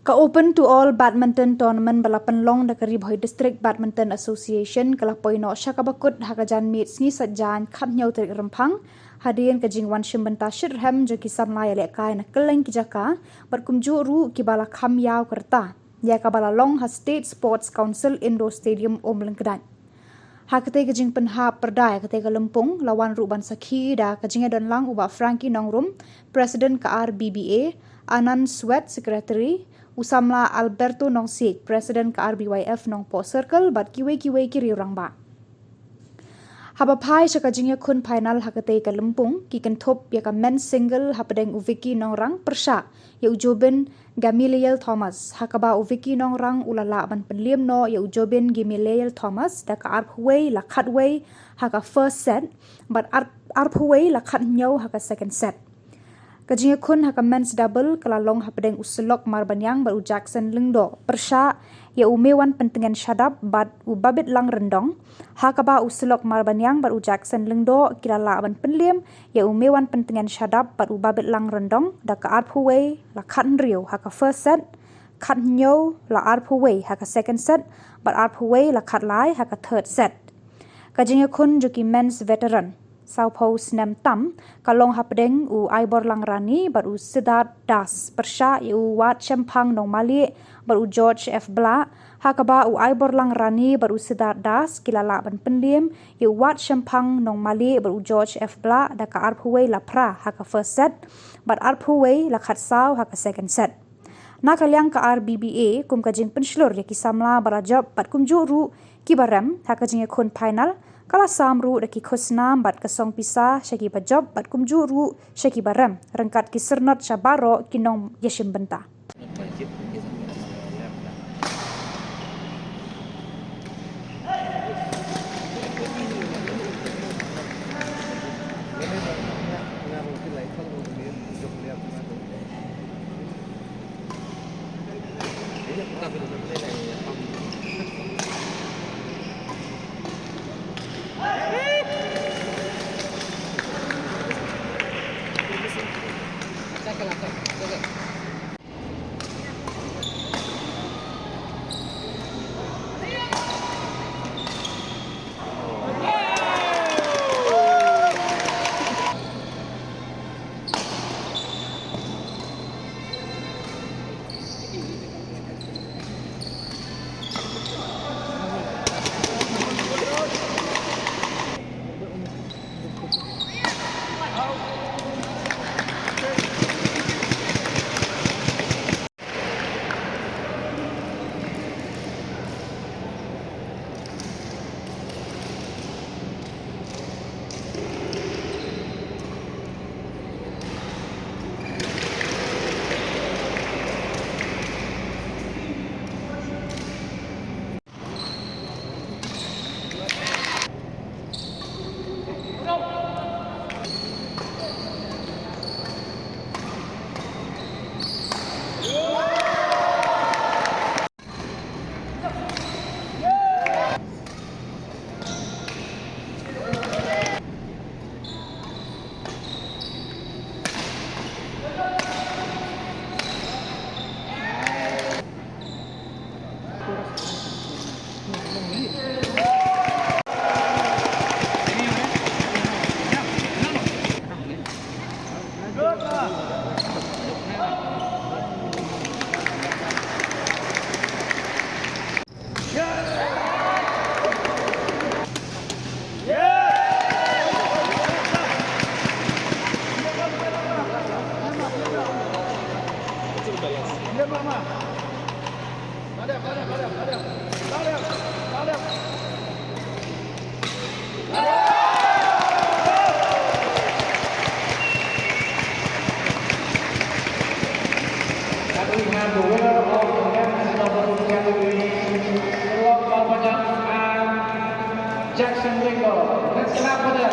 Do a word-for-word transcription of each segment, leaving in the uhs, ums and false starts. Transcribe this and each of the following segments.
Ka Open to All Badminton Tournament ba la pynlong da ka Ri Bhoi District Badminton Association ka la poi noh sha kaba kut ha ka janmiet sngi Saitjaiñ khathynñiew tarik Rymphang, hadien ka jingwan shim bynta shitrhem jong ki samla ïalehkai na kylleng ki jaka, bad kumjuh ruh kiba la kham ïaw ka rta ïa kaba la long ha State Sports Council Indoor Stadium Umlyngkdait. Ha katei ka jingpynhap pyrda ïa katei ka lympung la wan ruh ban sakhi da ka jingïadonlang u Bah Frankie Nongrum, President ka R B B A, Anand Swet, Secretary, u samla Alberto Nongsiej, President ka R B Y F Nongpoh Circle, bad kiwei kiwei ki riew rangbah. Haba phai sha ka jingïakhun final ha katei ka lympung, ki kynthup ïa ka men's single hapdeng u Vicky Nongrang pyrshah ïa u Jobin Gamaliel Thomas, ha kaba u Vicky Nongrang u la lah ban pynliem noh ïa u Jobin Gamaliel Thomas da ka arphew wei la khatwei ha ka first set, bad ar-, arphew wei la khathynñiew ha ka second set. Ka jingïakhun ha ka men's double ka la long hapdeng u Selok Marbaniang bad u Jackson Lyngdoh pyrshah ïa u Mewan Pyntngen Shadap bad u Babitlang Ryndong, ha kaba u Selok Marbaniang bad u Jackson Lyngdoh ki la lah ban pynliem ïa u Mewan Pyntngen Shadap bad u Babitlang Ryndong da ka arphew wei la khathynriew ha ka first set, khathynñiew la arphew wei ha ka second set, bad arphew wei la khatlai ha ka third set. Ka jingïakhun jong ki men's veteran sawphew snem tam ka long hapdeng u Aiborlang Rani bad u Siddharth Das pyrshah ïa u Wat Shemphang Nongmali bad u George F Blah, ha kaba u Aiborlang Rani bad u Siddharth Das ki la lah ban pynliem ïa u Wat Shemphang Nongmali bad u George F Blah da ka arphew wei la phra ha ka first set, bad arphew wei la khatsaw ha ka second set. Na ka liang ka R B B A, kum ka jingpynshlur ïa ki samla ba la jop bad kumjuh ruh kiba rem ha ka jingïakhun final, ka la sam ruh da ki khusnam bad ka song pisa sha kiba jop bad kumjuh ruh sha kiba rem, ryngkat ki syrnod sha baroh ki nongïashim bynta. And we have the winner of the men's doubles category, Rob Marbaniang and Jackson Lyngdoh. Let's clap for them.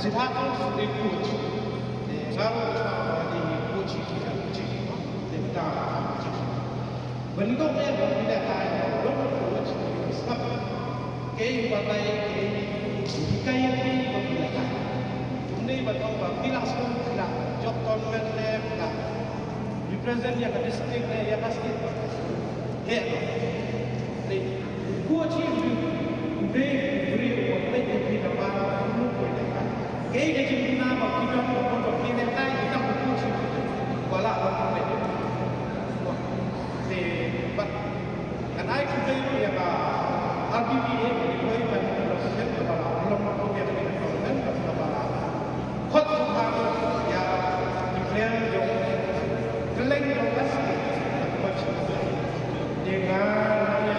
Sitha Council dei coach. Te nga ruh nga dei coach ki ka coach. Te kita coach. Bynta ïa ka pynlehkai long coach sngap. Kei batai kei hikai ïa ki ba pynlehkai. Kumne ba tang ba phi lah sngap phi lah jop tournament ne phi lah represent ïa ka district ne ïa ka state. Heh noh. Te u coach hi u dei u briew uba peit ïa phi da ba u peit ïa ka. Kaei ka jingkynmaw ba phi don ba phi lehkai ïa ka coach hi. Ba lah ban peit. Te bad ngan ai khublei ruh ïa ka R B B A ba ki poi ban long shen kaba la long ïa ka tournament kaba la khot ïa ki player jong kylleng jong ka state. Te nga nga ïa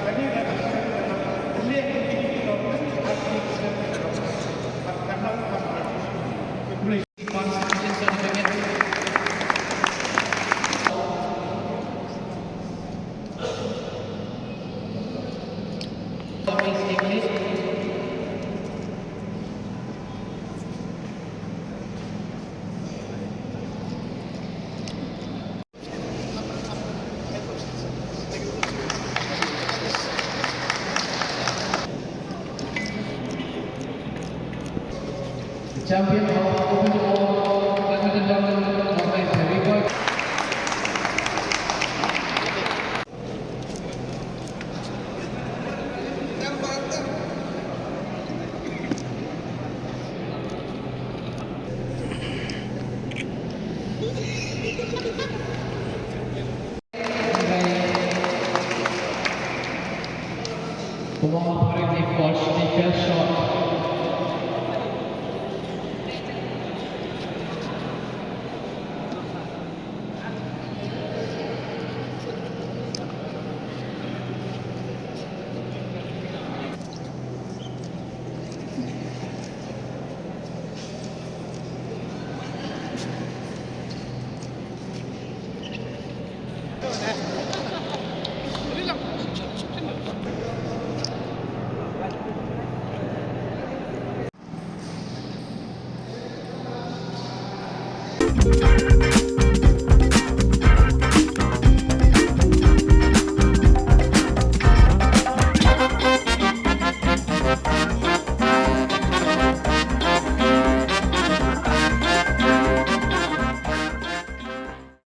kane ka tournament kaba la long bad ka nang khublei. Champion of Open All Badminton Tournament of May February. Kumar Bharat, the first, the first shot.